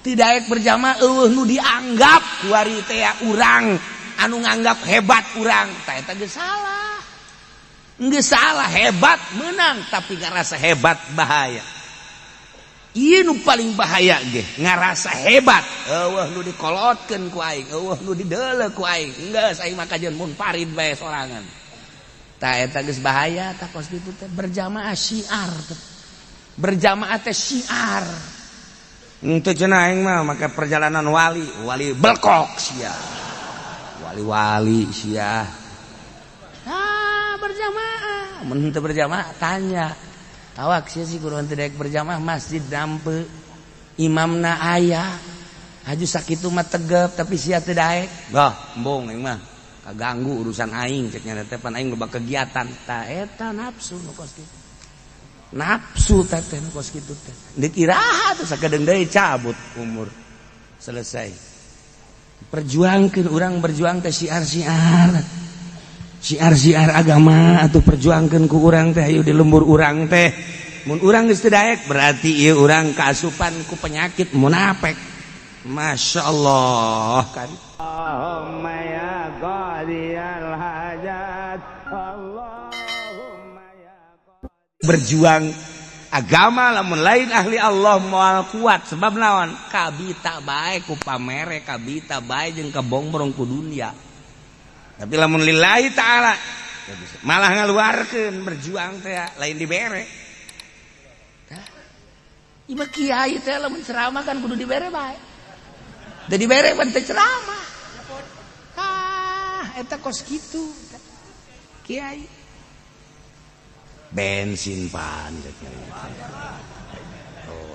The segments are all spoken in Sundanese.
Teu daek berjamaah eueuh nu dianggap kuari teh urang anu nganggap hebat urang. Tah eta geus salah. Geus salah hebat menang tapi ngarasa hebat bahaya. Ieu nu paling bahaya ge ngarasa hebat. Eueuh nu dikolotkeun ku aing, eueuh nu dideuleu ku aing. Geus aing mah kajeun munfarid bae sorangan. Tah eta geus bahaya tah kos kitu teh berjamaah syiar teh. Berjamaah teh syiar. Henteu cenah aing mah make perjalanan wali, wali belkok sia. Wali-wali sia. Ah, berjamaah. Mun henteu berjamaah tanya. Awak sia sih kudu henteu daek berjamaah masjid dampe. Imamna aya. Haju sakitu mah tegep tapi sia teu daek. Bah, embung aing mah. Kaganggu urusan aing cek nya teh pan aing loba kegiatan. Tah eta nafsu nu kos kitu. Nafsu teh teh nu kos kitu teh. Deuk iraha teh sakedeung deui cabut umur. Selesai. Perjuangkeun urang berjuang teh syiar-syiar. Syiar-syiar agama atuh perjuangkeun ku urang teh hayu di lembur urang teh. Mun urang geus teu daek berarti ieu urang kaasupan ku penyakit munafik. Masya Allah kan. Allahumma ya qadiyal hajat. Allahumma ya berjuang agama lamun lain ahli Allah moal kuat sebab naon kabita bae ku pamere kabita bae jeung kabongbrong ku dunia. Tapi lamun lillahi ta'ala malah ngaluarkeun berjuang teh lain dibere. Tah ieu kiai teh lamun ceramah kan kudu dibere bae. Da dibere pan teh ceramah. Ah eta kos kitu kiai. Bensin pan. Oh.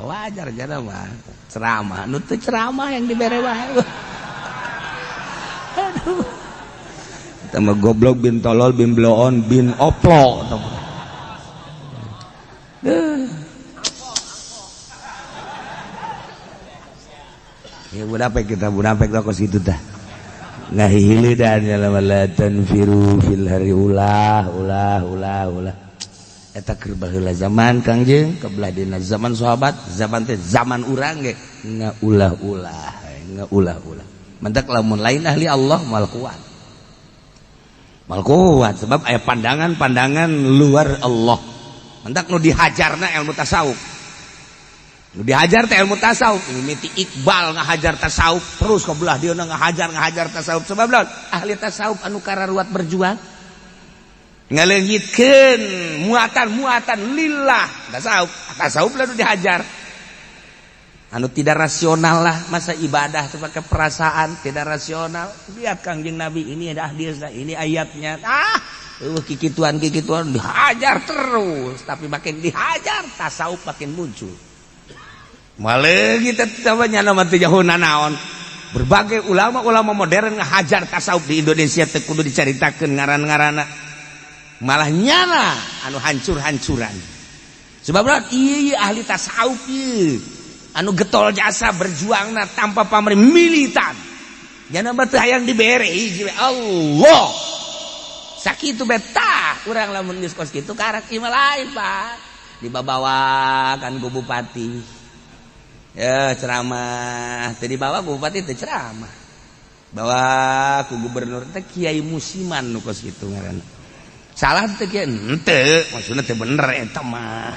Wajar jana mah ceramah nu teu ceramah yang dibere wae. Aduh. Eta mah goblok bin tolol bin bloon bin oplo. Ya munafik kita munafik lah kos kitu tah. Ngahilidan la tanfiru fil hari ulah ulah ulah ulah. Eta keur baheula zaman Kangjeng kebelah dina zaman sahabat zaman teh zaman urang ge ngaulah-ulah ngaulah-ulah. Mentak lamun lain ahli Allah moal kuat. Moal kuat sebab aya pandangan-pandangan luar Allah. Mentak nu dihajarna ilmu tasawuf. Nu dihajar teh ilmu tasawuf, mimiti Iqbal ngahajar tasawuf terus ke belah dia ngahajar ngahajar tasawuf sebab lawan ahli tasawuf anu kararuat berjuang ngaleungitkeun muatan-muatan lillah tasawuf tasawuf lah nu dihajar anu tidak rasional lah masa ibadah pakai perasaan tidak rasional. Lihat Kangjeng Nabi ini ada hadisnya ini ayatnya ah kikituan kikituan dihajar terus tapi makin dihajar tasawuf makin muncul. Malah kita namanya nama teu naon. Berbagai ulama-ulama modern ngahajar tasawuf di Indonesia teu kudu dicaritakeun ngaran-ngaranna. Malah nyana anu hancur-hancuran. Sebab ieu ahli tasawuf ieu anu getol jasa berjuangna tanpa pamrih militan. Nyana mah teu hayang dibere hiji Allah. Sakitu betah urang lamun geus kos kitu karak ieu mah lain, Pak. Dibabawakan ku bupati. Ya ceramah, teu dibawa ku bupati teu ceramah. Bawa ku gubernur teh kiai musiman nu kos kitu ngaranna. Salah teu kiai henteu, maksudna teu bener eta mah.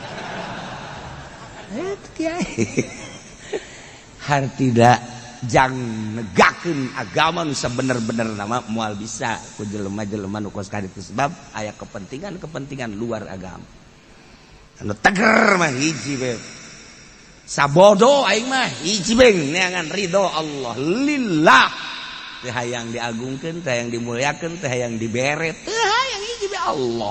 Eta kiai. Har tidak jang negakeun agama nu sabener-bener nama moal bisa ku jelema-jelema nu kos kitu sebab aya kepentingan-kepentingan luar agama. Anu teger mah hiji we. Sabodo aing mah hiji beng neangan ridho Allah lillah. Teu hayang diagungkeun, teu hayang dimuliakeun, teu hayang dibere, teu hayang hiji be Allah.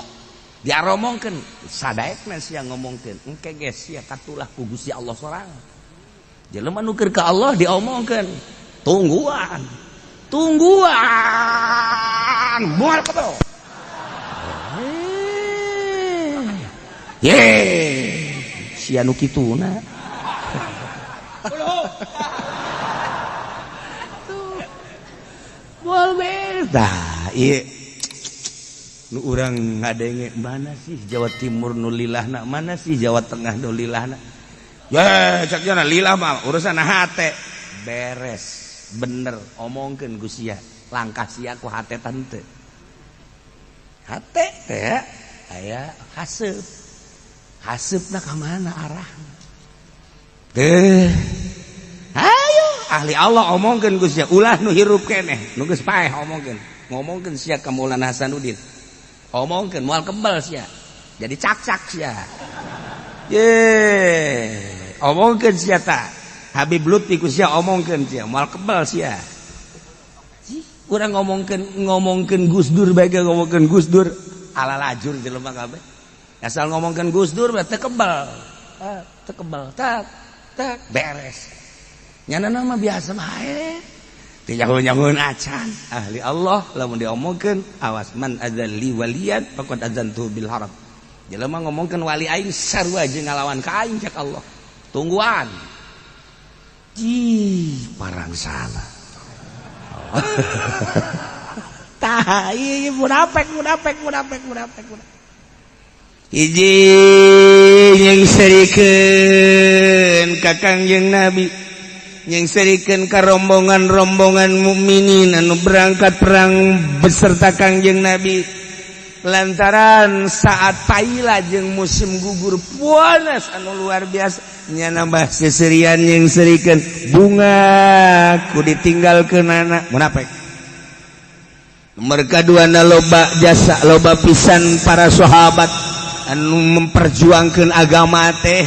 Diaromongkeun sadaekna sia ngomongkeun, engke ge sia katulah ku Gusti Allah sorangan. Jelema nu keur ka Allah diomongkeun, tungguan. Tungguan moal kebel. Ye, sia nu kituna. Moal beda. Ieu nu urang ngadenge mana sih Jawa Timur nu lilahna, mana sih Jawa Tengah nu lilahna. Ya cak jana lillah mah urusan hate. Beres, bener omongkeun ku sia. Langkah sia ku hate tante. Hate teh aya haseup. Haseupna ka mana arahna? Teh. Ayo ahli Allah omongkeun ku sia, ulah nu hirup keneh, nu geus paeh omongkeun. Ngomongkeun sia ka Maulana Hasanuddin. Omongkeun moal kebal sia. Jadi cak-cak sia. Ye, omongkeun sia ta. Habib Lutfi ku sia omongkeun sia, moal kebal sia. Urang ngomongkeun Gus Dur bae, ngomongkeun Gus Dur ala lajur jelema kabeh. Asal ngomongkeun Gus Dur teh kebal. Teu kebal. Tak tak beres. Nyana nama biasa bae. Teu nyaho-nyahoeun acan. Ahli Allah lamun diomongkeun awas, man adzalli waliyan faqad adzantu bil haram. Jelema ngomongkeun wali aing sarua jeung ngalawan ka aing cek Allah. Tungguan. Ih, parang salah. Tah, ieu munafik munafik munafik munafik munafik. Hiji nyengserikeun ka Kangjeng Nabi, nyengserikeun ka rombongan-rombongan mukminin anu berangkat perang beserta Kangjeng Nabi. Lantaran saat paila jeung musim gugur panas anu luar biasa, nya nambah seserian nyengserikeun bunga ku ditinggalkeun anak munafik. Mereka dua loba jasa, loba pisan para sahabat anu memperjuangkan agama teh,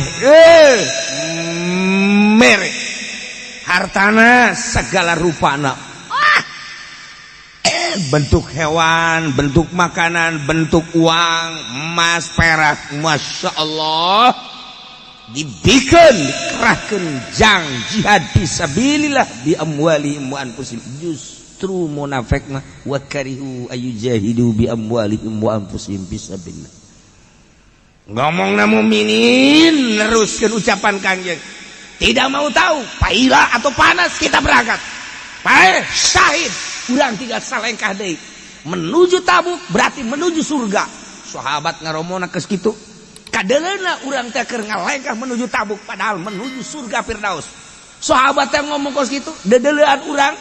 mere hartana segala rupana, bentuk hewan, bentuk makanan, bentuk uang, emas, perak, masya Allah, dibikin, dikerahkan jang jihad fisabilillah bi amwalihim wa anfusihim. Justru munafik mah wa karihu ayujahidu bi amwalihim wa anfusihim fisabilillah. Ngomong na mukminin neruskeun ucapan Kangjeng, tidak mau tahu paila atau panas, kita berangkat. Paeh syahid, urang tinggal salengkah deui menuju Tabuk, berarti menuju surga. Sahabat ngaromona geus kitu kadeleuna urang teh keur ngalengkah menuju Tabuk, padahal menuju surga Firdaus. Sahabat teh ngomong kos kitu, dedelean urang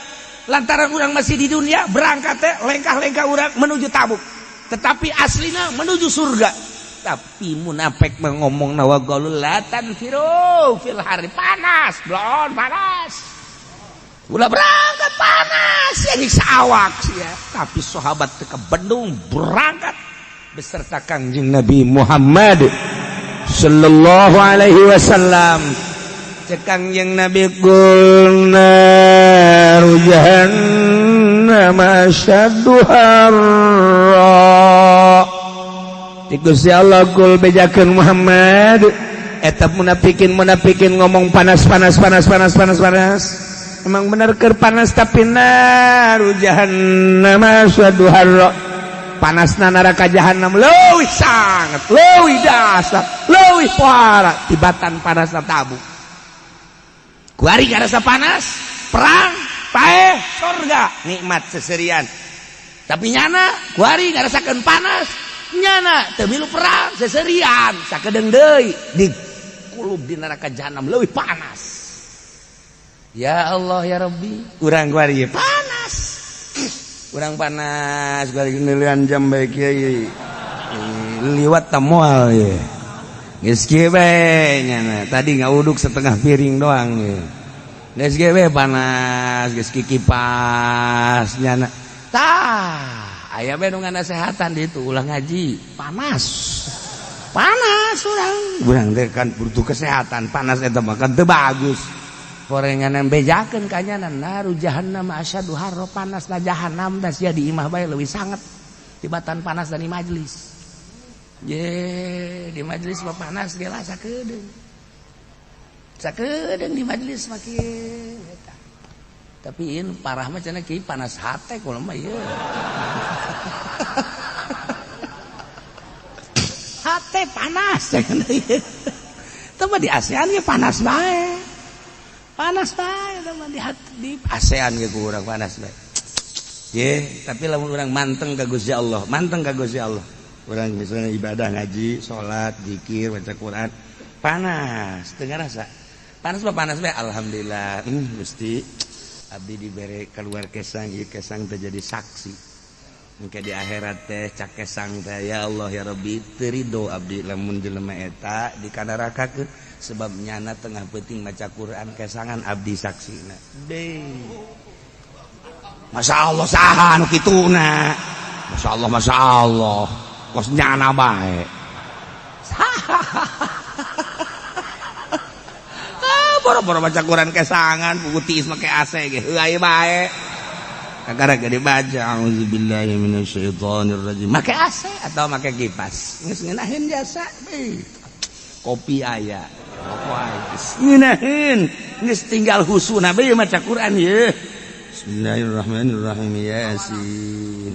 lantaran urang masih di dunia, berangkat teh lengkah-lengkah urang menuju Tabuk, tetapi aslina menuju surga. Tapi munafik ngomong wa qalu la tanfiru fil harri, panas blon, panas, ulah berangkat, panas ya, nyiksa awak sih ya. Tapi sahabat ke Bandung berangkat beserta Kangjeng Nabi Muhammad sallallahu alaihi wasallam. Cek Kangjeng Nabi, qul naru jahannam asyaddu harra. Gusti Allah, kul, bejakeun Muhammad, eta munafikin munafikin ngomong panas panas panas panas panas panas, emang bener keur panas, tapi naru jahannam asyaddu harra, panasna neraka jahannam leuwih sangat, leuwih dasar, leuwih parah tibatan panasna Tabuk. Kuari ngarasa panas perang, paeh surga, nikmat seserian. Tapi nyana kuari ngarasakeun panas, nyana teu milu perang, seserian sakedeung deui di kulub di neraka jahanam leuwih panas. Ya Allah ya Rabbi, urang kuari panas, urang panas kuari nilian jam bae kiai liwat ta moal ye. Geus kieu bae nyana tadi ngauduk setengah piring doang ye. Geus kieu bae panas, geus kikipas nyana. Tah, aya bae nu nganasehatan di itu, ulah ngaji panas panas. Urang urang teh kan butuh kesehatan, panas eta mah kan teu bagus. Gorengan bejakeun ka nyana naru jahannam asyadu harra, panas na jahannam, da sia di imah bae leuwih sanget tibatan panas dari majelis. Ye, di majelis mah panas ge lah sakedeung sakedeung, di majelis mah kieu eta. Tapi in parah mah cenah kieu, panas hate kalau mah ieu. Hate panas cenah ieu. Teu mah di ASEAN ge panas bae. Panas bae teu mah di hati, di ASEAN ge kurang panas bae. Ye, tapi lamun urang manteng ka Gusti Allah, manteng ka Gusti Allah. Urang misalnya ibadah ngaji, salat, zikir, baca Quran, panas, teu ngarasa. Panas mah panas bae alhamdulillah. Gusti abdi dibere keluar kesang ieu kesang teh jadi saksi. Engke di akhirat teh cak kesang teh ya Allah ya Rabbi teu ridho abdi lamun jelema eta dikanarakakeun sebab nyana tengah peuting maca Quran kesangan abdi saksina. Deui. Masya Allah saha anu kituna. Masya Allah Masya Allah. Kos nyana bae. Ah, boro-boro maca Quran kesangan pugu tiis make AC ge heuay bae. Kakara ge dibaca auzubillahi minasyaitonir rajim make AC atau make kipas. Geus ngeunaheun jasa. Kopi aya, rokok aya. Geus ngeunaheun, geus tinggal husuna bae maca Quran ye. Bismillahirrahmanirrahim Yasin.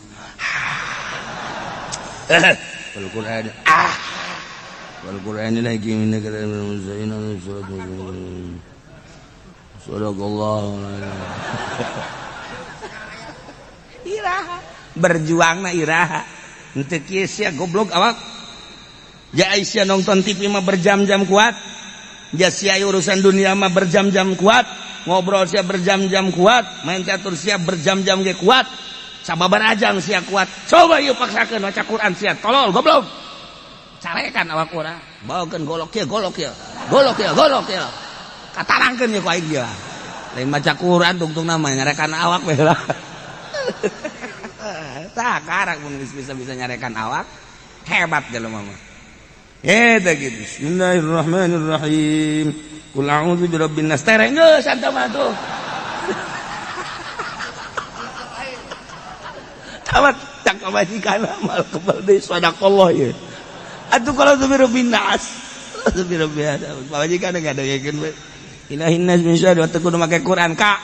Wal Qur'an. Ah. Wal Qur'anil hakim innaka laminal mursalin. Sadaqallahu. Iraha berjuangna iraha. Henteu kieu sia goblok awak. Ja sia nonton TV mah berjam-jam kuat. Ja sia urusan dunia mah berjam-jam kuat. Ngobrol sia berjam-jam kuat, main catur sia berjam-jam ge kuat. Sababar ajang sia kuat. Coba yuk paksakeun maca Quran sia tolol goblok. Carekan awak urang. Bawakeun golok kieu, golok kieu. Golok kieu, golok kieu. Katarangkeun ye ku aing ieu. Lain maca Quran tungtungna mah nyarekan awak we lah. Tah karak mun geus bisa-bisa nyarekan awak, hebat jelema mah. Eta gitu. Bismillahirrahmanirrahim. Qul a'udzu birabbin nas. Tereng geus anta mah tuh. Tamat cak majikan amal kebal deui sadaqallah ye. Atuh kalau birabbin nas. Birabbin nas. Pamajikan ngadengekeun we. Ilahin nas min syarri wa teu make Quran ka.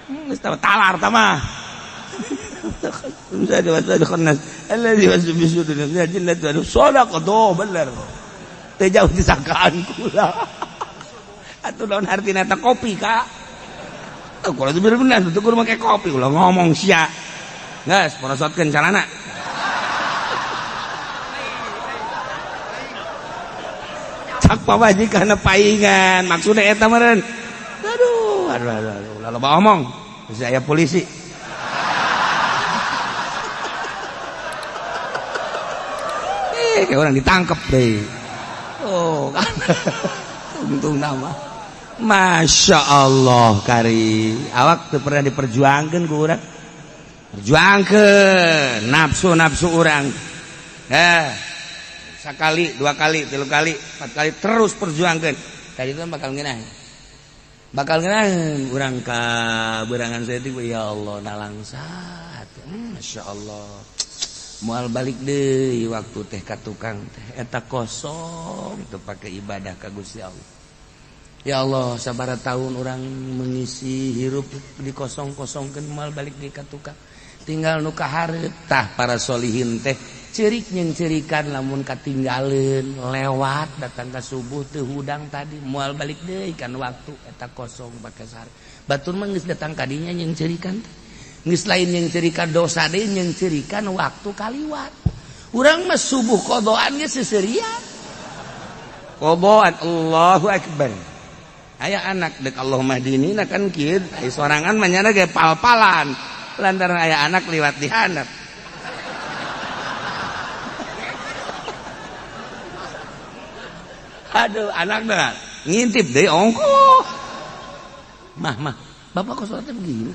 Geus talar tah mah. Syarri wa sadaqan nas. Allazi waswisu fi jannati wa sadaqa do bener. Teu jauh disangkaan kula. Atuh naon artina eta kopi ka? Kula teu bener teu kudu make kopi kula ngomong sia. Geus porosotkeun calana. Cak pamajikan paingan maksudna eta meureun. Aduh aduh aduh aduh ulah loba omong. Geus aya polisi. Kayak orang ditangkep deh. Oh, kan. Untung nama. Masya Allah kari. Awak tuh pernah diperjuangkan ku urang. Perjuangkeun nafsu-nafsu urang. Sekali, dua kali, tilu kali, empat kali terus perjuangkeun. Tadi itu bakal ngeunah. Bakal ngeunah urang ka berangan saeutik ya Allah nalangsat. Masya Allah. Moal balik deui waktu teh ka tukang teh eta kosong teu pake ibadah ka Gusti Allah. Ya Allah sabaraha tahun orang mengisi hirup dikosong-kosongkeun moal balik deui ka tukang. Tinggal nu kahareup tah para solihin teh ceurik jeung ceurikan lamun katinggaleun lewat datang ka subuh teu hudang tadi moal balik deui kan waktu eta kosong pake sare. Batur mah geus datang ka dinya jeung ceurikan teh. Geus lain yang cerikan dosa deui yang cerikan waktu kaliwat. Urang mah subuh qadaan geus seserian. Qadaan Allahu akbar. Aya anak deuk Allahumma hdini kan kieu aya sorangan mah nyana ge pal-palan. Lantaran aya anak liwat di handap. Aduh anakna ngintip deui ongkoh. Mah mah, bapak kok sholatnya begini?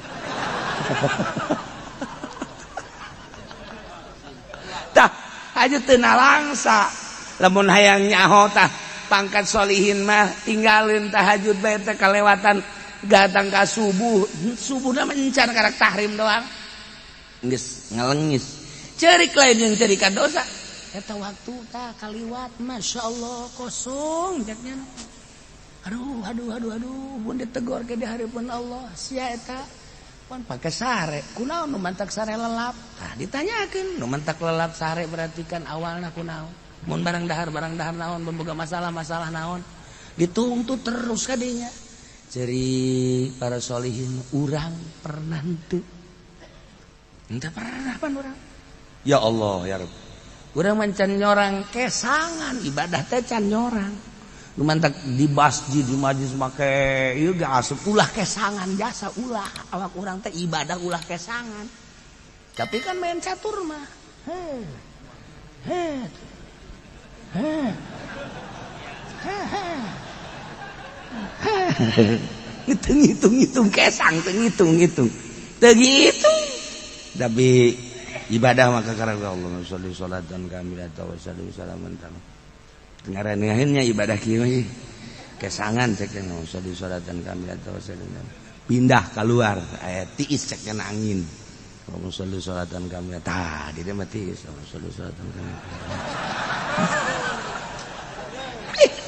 Tah aja teu nalangsa lamun hayang nyaho tah pangkat solihin mah tinggalin tahajud bae teh kalewatan datang ka subuh subuhna mencan karak tahrim doang geus ngalengis ceurik lain jeung ceurikan dosa eta waktu tah kaliwat masyaallah kosong jaknya aduh aduh aduh aduh mun ditegor ke di hareupeun Allah sia eta pan pake sare kunaon nu mantak sare lelap tah ditanyakeun nu mantak lelap sare berarti kan awalna kunaon mun barang dahar naon mun boga masalah-masalah naon dituntut terus kadinya ceri para solihin urang pernah henteu henteu pernah pan urang ya Allah ya Rabb urang mah can nyorang kesangan ibadah teh can nyorang Nu mantak di masjid di majlis make ieu ge asup ulah kesangan jasa ulah awak urang teh ibadah ulah kesangan. Tapi kan main catur mah. He. He. He. He. Ngitung-ngitung kesang teu ngitung-ngitung. Teu ngitung. Tapi ibadah maka karena Allah sholli sholatan kamilatan wa salli salaman tam. Ngarannya ibadah kieu mah kesangan cek teh sholli sholatan kamilatan wa salli pindah keluar aya tiis cek na angin. Allahumma sholli sholatan kamilatan tah di dieu mah tiis Allahumma sholli sholatan kamilatan.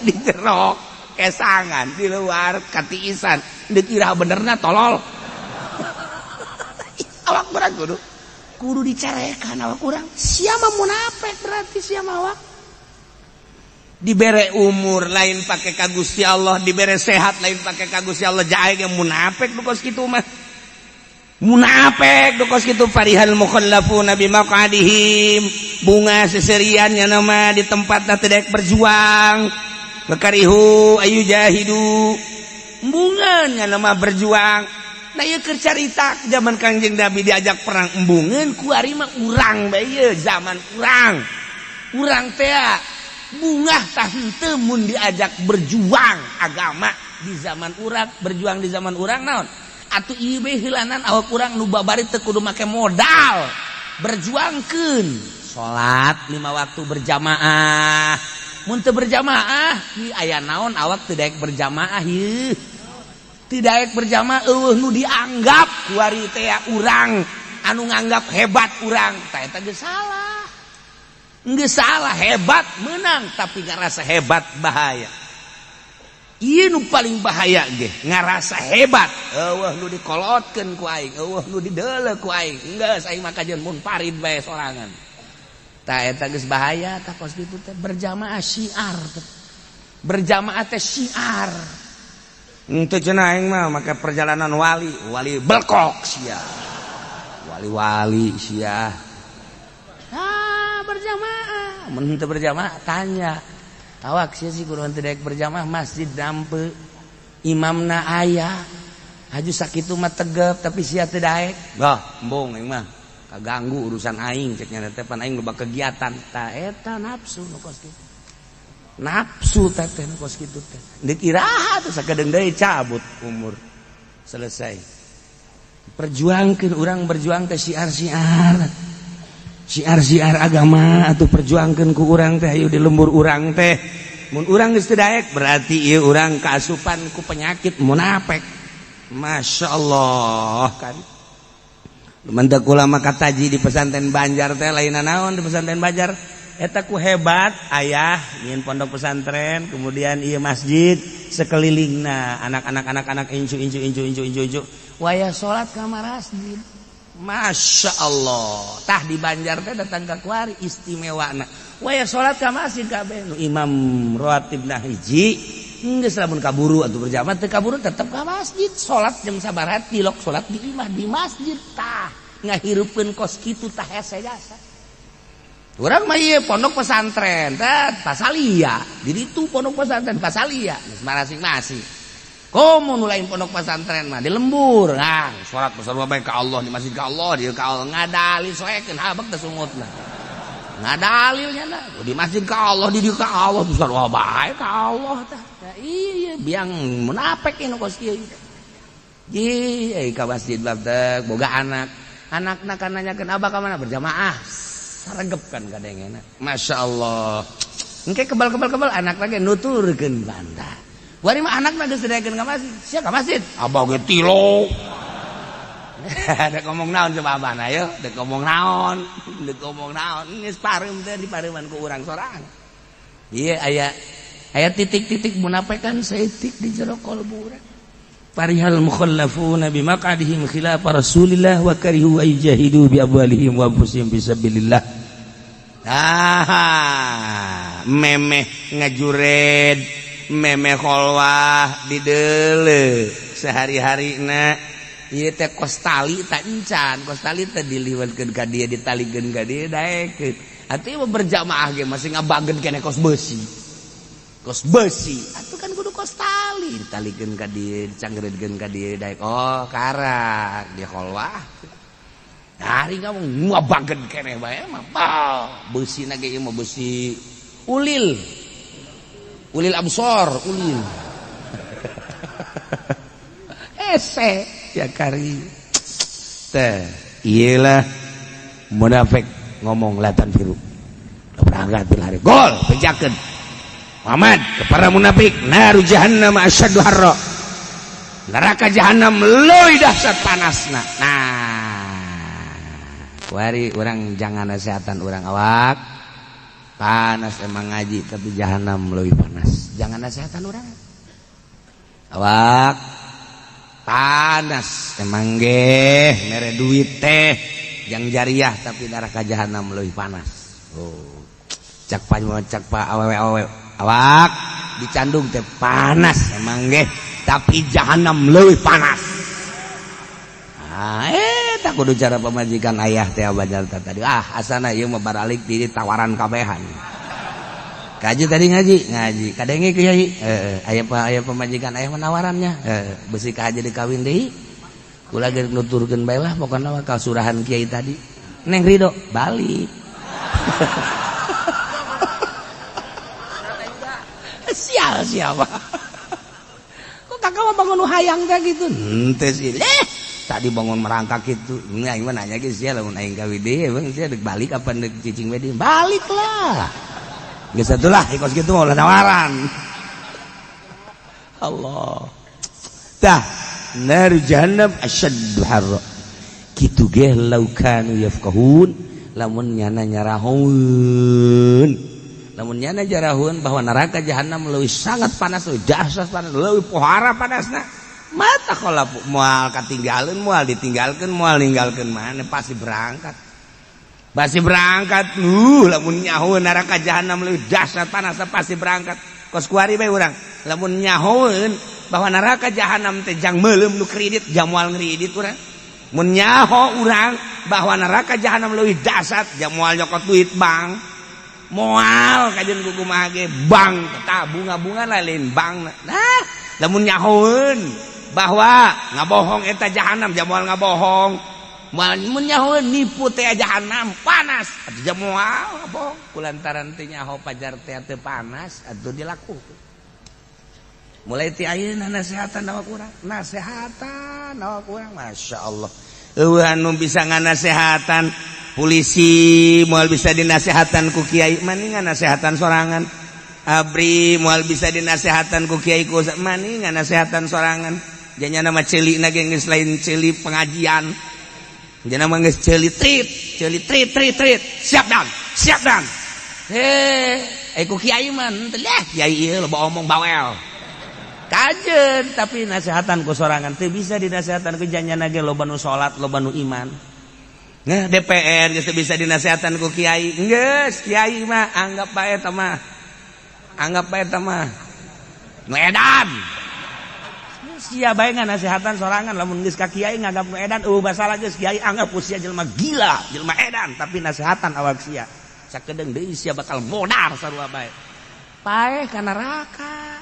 Di jero kesangan di luar katiisan deuk iraha benerna tolol. Awak urang kudu dicarekan awak urang siapa munafik berarti siapa awak dibere umur lain pakai ka Gusti Allah, dibere sehat lain pakai ka Gusti Allah, jae ge munafik nu kos kitu mah. Munafik nu kos kitu farihal mukhallafuna bimaqadihim, bunga seserian nya nama di tempatna teu daek berjuang. Bakarihu ayu jahidu. Embungan nya nama berjuang. Nah ieu keur carita zaman Kangjeng Nabi diajak perang embungeun kuari mah urang bae ieu zaman urang. Urang teh bungah tah henteu mun diajak berjuang agama di zaman urang, berjuang di zaman urang naon? Atuh ieu bae heulanan awak urang nu babari teu kudu make modal. Berjuangkeun salat 5 waktu berjamaah. Mun teu berjamaah, ieu aya naon awak teu daek berjamaah ieu. Teu daek berjamaah eueuh nu dianggap kuari teh urang anu nganggap hebat urang, tah eta geus salah. Geus salah hebat menang tapi ngarasa hebat bahaya. Ieu nu paling bahaya ge ngarasa hebat eueuh nu dikolotkeun ku aing, eueuh nu dideuleu ku aing. Geus aing mah kajeun mun parid bae sorangan. Tah eta geus bahaya tah kos kitu teh berjamaah syiar. Berjamaah teh syiar. Henteu cenah aing mah make perjalanan wali, wali belkok sia. Wali-wali sia. Ah, berjamaah. Mun henteu berjamaah tanya. Awak sia sih kudu henteu daek berjamaah masjid dampe. Imamna aya. Haju sakitu mah tegep tapi sia teu daek. Bah, embung aing mah. Kaganggu urusan aing cek nya teh pan aing loba kegiatan. Tah eta nafsu nu kos kitu. Nafsu teh teh nu kos kitu teh. Deuk iraha teh sakedeung deui cabut umur. Selesai. Perjuangkeun urang berjuang teh syiar-syiar. Syiar-syiar agama atau perjuangkeun ku urang teh ayo di lembur urang teh. Mun urang geus teu daek berarti ieu urang kaasupan ku penyakit munafik. Masya Allah kan. Lumantak ulama kataji di pesantren Banjar teh lain naon di pesantren Banjar eta ku hebat ayah nyieun pondok pesantren kemudian ieu masjid sekelilingna anak-anak anak-anak incu incu incu incu incu incu wayah salat ka masjid. Masya Allah tah di Banjar teh datang ka kuari istimewana wayah salat ka masjid kabeh nu imam rawatibna hiji geus lamun kaburu atuh berjamaah teu kaburu tetep ka masjid salat jam sabaraha tilok salat di imah di masjid tah ngahirupkeun kos kitu tah hese jasa. Urang mah ieu pondok pesantren tah pasalia di ditu pondok pesantren pasalia geus masing-masing. Komo nu lain pondok pesantren mah di lembur ah salat sarua bae ka Allah di masjid ka Allah di ka Allah ngadalil soekeun habek teh sungutna. Ngadalilnya na di masjid ka Allah di dieu ka Allah sarua bae ka Allah tah. Iya biang munafik nu kos kieu. Ji ka masjid teh boga anak. Anakna kan nanyakeun abah ka mana berjamaah. Saregep kan kadengena. Masya Allah. Engke kebal-kebal-kebal anak lagi nuturkeun bantah. Wari mah anakna geus didaekeun ka masjid. Sia ka masjid. Abah ge tilok. Dek ngomong naon coba abah na ayo, dek ngomong naon, dek ngomong naon, geus pareum teh dipareuman ku urang sorangan. Ieu aya aya titik-titik munafikan saeutik di jero kalbu urang. Farihal mukhallafuna bimaq'adihim khilaf Rasulillah wa karihu ayjahidu bi amwalihim wa anfusihim fi sabilillah. Ah, memeh ngajured, memeh kholwah dideuleu sehari-harina ieu teh kos tali tak encan, kos tali teh diliwatkeun ka dieu ditalikeun ka dieu daekeun. Atuh ieu berjamaah ge masih ngabageun keneh kos beusi. Kos besi atuh kan kudu kos tali ditalikeun ka dieu, dicanggereudkeun ka dieu daek oh karak dia kholwah. Dari kamu ngabagen keneh bae mah besi na ge ieu mah besi ulil. Ulil absor, ulil. Ese ya kari. Teh, iyalah munafik ngomong latan biru. Berangkat bil hari gol bejakeun. Muhammad kepada munafik naru jahannam asyaddu harra. Neraka jahannam leuwih dahsyat panasna. Nah, wari urang jangan nasehatan urang awak. Panas emang ngaji tapi jahannam leuwih panas. Jangan nasehatan urang. Awak panas emang geh mere duit teh yang jariah tapi neraka jahannam leuwih panas. Oh. Cak pa cak pa awewe-awewe awak dicandung teh panas emang geh tapi jahanam leuwih panas. Ah tak kudu cara pamajikan ayah teh banyak tadi ah asana ieu mah baralik di tawaran kabehan. Kaji tadi ngaji ngaji kadenge kiai aya aya pamajikan ayah menawarannya besi ka aja dikawin deui kula geus nuturkeun bae lah pokona mah kasurahan kiai tadi neng ridho balik. Sial siapa? Kok kakak mah bangun hayang teh gitu? Henteu sih. Tadi bangun merangkak gitu. Ini aing mah nanya ge sia lamun aing kawin deui emang sia deuk balik apa deuk cicing we deui? Balik lah. Geus atulah kos kitu mah ulah nawaran. Allah. Tah, nar jahannam asyaddu harra. Kitu ge lau kanu yafqahun lamun nyana nyarahun. Lamun nyana jarahun bahwa neraka jahanam leuwih sangat panas, leuwih dahsyat panas, leuwih pohara panasna. Mata kalau moal katinggalkeun, moal ditinggalkeun, moal ninggalkeun mana pasti berangkat. Pasti berangkat. Lamun nyaho neraka jahanam leuwih dahsyat panasna pasti berangkat. Kos kuari bae urang. Lamun nyahoeun bahwa neraka jahanam teh jang meuleum nu kredit, jang moal ngredit urang. Mun nyaho urang bahwa neraka jahanam leuwih dahsyat, jang moal nyokot duit bank. Moal kajian kuku mage bank tetap bunga-bunga lain bank. Nah, lamun nyahoeun bahwa ngabohong eta jahanam jamoal ngabohong. Mun nyahoeun nipu teh jahanam panas atuh jamoal ngabohong. Kulantaran teh nyaho pajar teh teu panas atuh dilakukeun. Mulai ti ayeuna nasehatan awak urang, nasehatan awak urang masyaallah. Eueuh anu bisa nganasehatan polisi moal bisa dinasehatan ku kiai mani nganasehatan sorangan. Abri moal bisa dinasehatan ku kiai ku mani nganasehatan sorangan. Janya nama ceuli na ge geus lain ceuli pengajian. Janya mah geus ceuli trit, ceuli trit trit trit. Siap dan, siap dan. Heh, ku kiai mah henteu lah kiai ieu loba omong bawel. Kajen tapi nasehatan ku sorangan teu bisa dinasehatan ku janya ge loba nu salat, loba nu iman. Nah, DPR geus bisa dinasehatan ku kiai. Geus, kiai mah anggap bae eta mah. Anggap bae eta mah nu edan. Sia bae nganasehatan sorangan lamun geus ka kiai nganggap nu edan eueuh masalah geus kiai anggap ku sia jelema gila, jelema edan, tapi nasehatan awak sia. Sakedeung deui sia bakal modar sarua bae. Paeh ka neraka.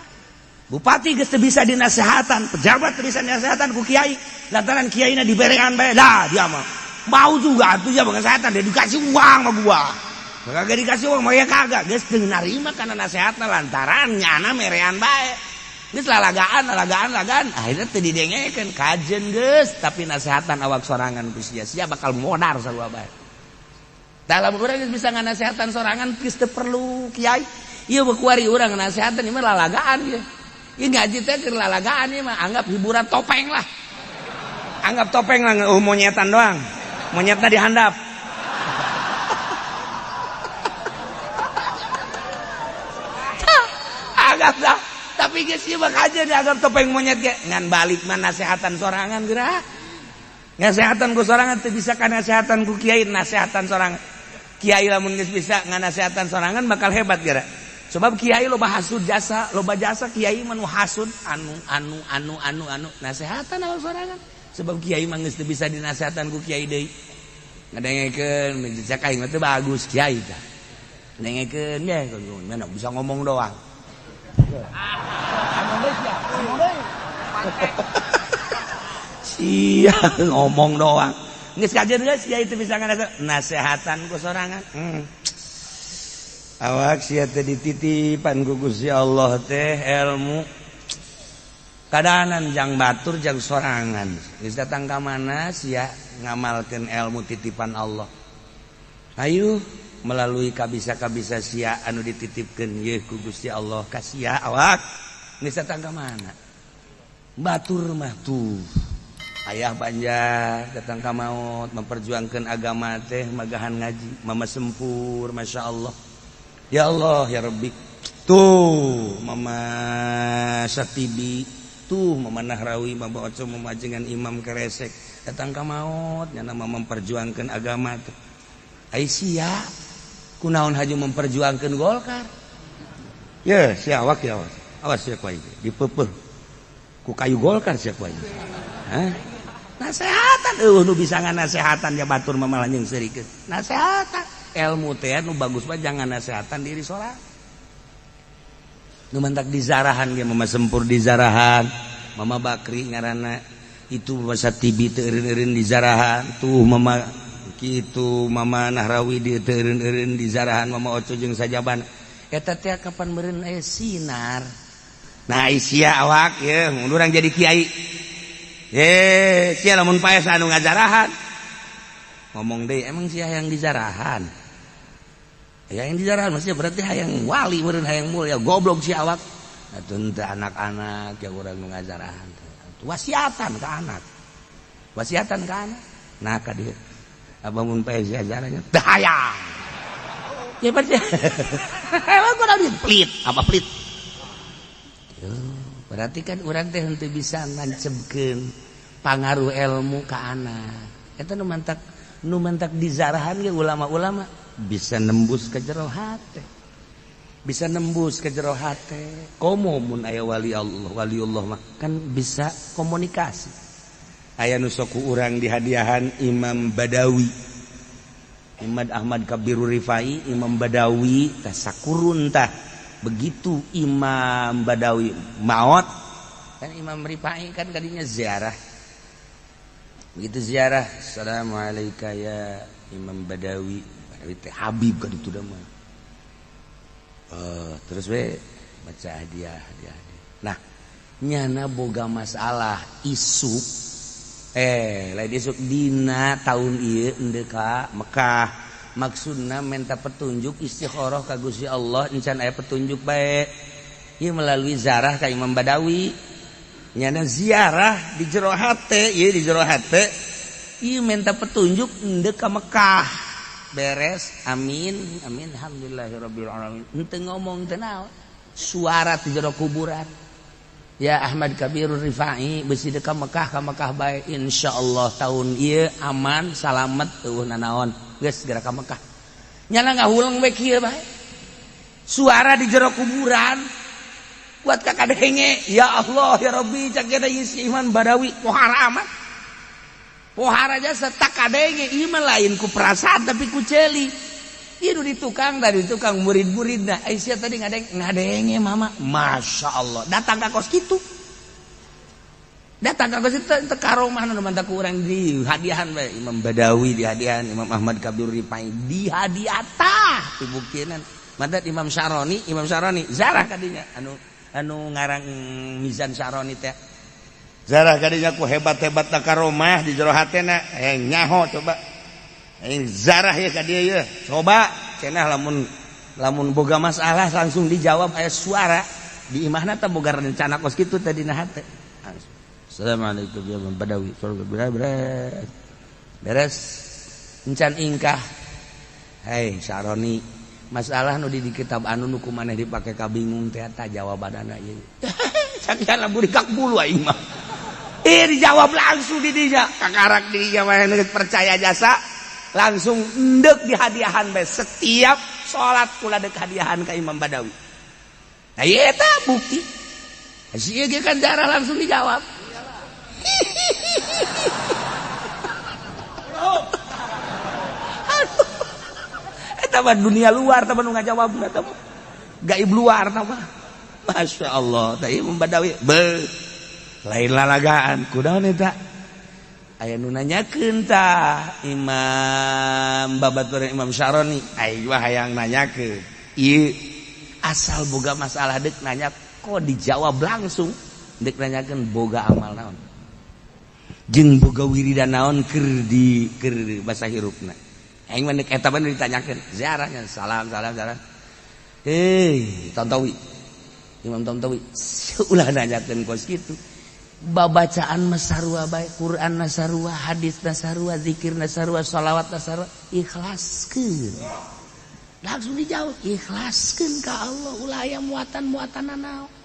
Bupati geus teu bisa dinasehatan, pejabat teu bisa dinasehatan ku kiai. Lantaran kiaina diberean bae, dah dia mah. Mau juga atuh ya kesehatan dia dikasih uang sama gua. Kagak dikasih uang mah ya kagak. Geus teu narima kana nasihatna lantaran nyana merean bae. Geus lalagaan lalagaan lalagaan akhirnya teu didengekeun kajen geus tapi nasehatan awak sorangan ku sia sia bakal modar sarua bae. Dalam urang geus bisa nganasehatan sorangan geus teu perlu kiai. Ieu kuari urang ngasehatan ieu mah lalagaan ieu. Ieu ngaji teh keur lalagaan ieu mah anggap hiburan topeng lah. Anggap topeng lah monyetan doang. Monyetnya dihandap. Agak dah. Tapi geus ieu mah aja dianggap topeng monyet ge. Ngan balik mah nasehatan sorangan geura. Nasehatan ku sorangan teu bisa ka nasehatan ku kiai, nasehatan sorangan. Kiai lamun geus bisa nganasehatan sorangan bakal hebat geura. Sebab kiai loba hasud jasa, loba jasa kiai mah nu hasud anu anu anu anu anu nasehatan awak sorangan. Sebab kiai mah geus teu bisa dinasehatan ku kiai deui. Ngadengekeun cek aing mah teu bagus kiai tah. Dengekeun ge mana bisa ngomong doang. Sia ngomong doang. Geus kajeun geus sia itu bisa nasehatan ku sorangan. Awak sia teh dititipan ku Gusti Allah teh ilmu. Kadanan jang batur jang sorangan. Geus datang ka mana sia ngamalkeun ilmu titipan Allah. Ayo melalui kabisa-kabisa sia anu dititipkeun yeuh ku Gusti Allah ka sia awak. Geus datang ka mana? Batur mah tuh. Ayah Banjar datang ka maut memperjuangkan agama teh magahan ngaji mama sempur Masya Allah ya Allah ya Rabbi tuh mama Satibi tuh mama Nahrawi mama Oco mama jengan Imam Keresek datang ka maut nyana mama memperjuangkan agama teh ai sia kunaon haju memperjuangkan Golkar ya sia awak ya awas awas sia ku aing dipeupeuh ku kayu Golkar sia ku aing. Hah? Nasehatan eueuh nu bisa nganasehatan ya batur mah malah jeung seurikeun. Nasehatan ilmu teh nu bagus mah jangan nasehatan diri sorangan. Nu mantak dizarahan ge mama sempur dizarahan, mama Bakri ngaranna itu mama Satibi teu eureun-eureun dizarahan, tuh mama kitu mama Nahrawi di teu eureun-eureun dizarahan, mama Oco jeung sajaban. Eta teh kapan meureun aya sinar. Nah sia awak ye mun urang jadi kiai. Sia lamun paes anu ngajarahan. Ngomong deui emang sia hayang dijarahan. Hayang dijarahan maksudnya berarti hayang wali meureun hayang mulia goblok sia awak. Atuh teu anak-anak ya urang nu ngajarahan. Wasiatan ka anak. Wasiatan ka anak. Nah ka dieu. Abah mun paes sia ajarannya teu hayang. Ya berarti. Emang kudu pelit, apa pelit? Berarti kan urang teh henteu bisa ngancebkeun pangaruh ilmu ka anak. Eta nu mantak dizarahan ge ulama-ulama bisa nembus ke jero hate. Bisa nembus ke jero hate. Komo mun aya wali Allah, waliullah mah kan bisa komunikasi. Aya nu sok ku urang dihadiahan Imam Badawi. Imam Ahmad Kabirur Rifai, Imam Badawi tah sakurun tah. Begitu Imam Badawi maot kan Imam Rifai kan kadinya ziarah. Begitu ziarah, assalamualaikum ya Imam Badawi. Badawi teh Habib kan itu mah. Terus we baca hadiah hadiah. Nah, nyana boga masalah isuk lain isuk dina tahun ieu endeu ka Mekah. Maksudna minta petunjuk istikharah ka Gusti Allah encan aya petunjuk bae. Ieu melalui zarah ka Imam Badawi. Nyana ziarah di jero hate, ieu di jero hate. Ieu minta petunjuk endeu ka Mekah. Beres, amin, amin, alhamdulillahirabbil alamin. Henteu ngomong teu naon. Suara di jero kuburan. Ya Ahmad Kabirur Rifai besi deuk ka Mekah bae insyaallah tahun ieu aman salamet eueuh nanaon. Geus segera ka Mekah. Nyana ngahuleng we kieu bae. Suara di jero kuburan. Kuat ka kadenge, ya Allah ya Rabbi cak eta si Iman Badawi pohara amat. Pohara jasa tak kadenge ieu mah lain ku perasaan tapi ku ceuli. Ieu nu di tukang tadi tukang murid-muridna. Aisyah tadi ngadenge mama. Masya Allah datang ka kos kitu. Datang ka kos kitu teu karomah nu mantak ku urang di hadiahan bae Imam Badawi di hadiahan Imam Ahmad Kabir Rifai di hadiah tah dibuktinan. Mantat Imam Syaroni zarah kadinya anu ngarang Mizan Syaroni teh. Zarah kadinya ku hebat-hebat na karomah di jero hatena nyaho coba. Zarah ya ka dieu ye. Coba cenah lamun boga masalah langsung dijawab aya suara di imahna teh boga rencana kos kitu teh dina hate. Assalamualaikum ya Imam Badawi. Beres encan ingkah. Hei Syaroni, masalah nu di kitab anu nu ku maneh dipake kabingung teh eta jawabanana ieu. Sakian lamun dikak bulu aing mah. Dijawab langsung di dinya. Kakarak di dinya mah percaya jasa langsung endek dihadiahan bae setiap salat kula deuk hadiahan ka Imam Badawi. Nah ieu eta bukti. Si ieu ge kan darah langsung dijawab. Aduh. Eta mah dunia luar tah nu ngajawab eta mah. Gaib luar tah mah. Masya Allah, tah Imam Badawi be lain lalagaan. Kunaon eta? Aya nu nanyakeun tah Imam babaturan Imam Syaroni, aing mah hayang nanyakeun ieu, asal boga masalah dek nanya kok dijawab langsung. Dek nanyakeun boga amal naon jeung boga wiridan naon keur di keur basa hirupna. Aing mah dek eta mah ditanyakeun ziarahnya, salam salam salam. Hei, Tantawi, Imam Tantawi, ulah nanyakeun kos kitu. Babacaan mah sarua bae, Quran na sarua, hadis na sarua, zikir na sarua, sholawat na sarua, ikhlaskeun. Langsung dijawab, ikhlaskeun ka Allah, ulah aya muatan-muatan naon.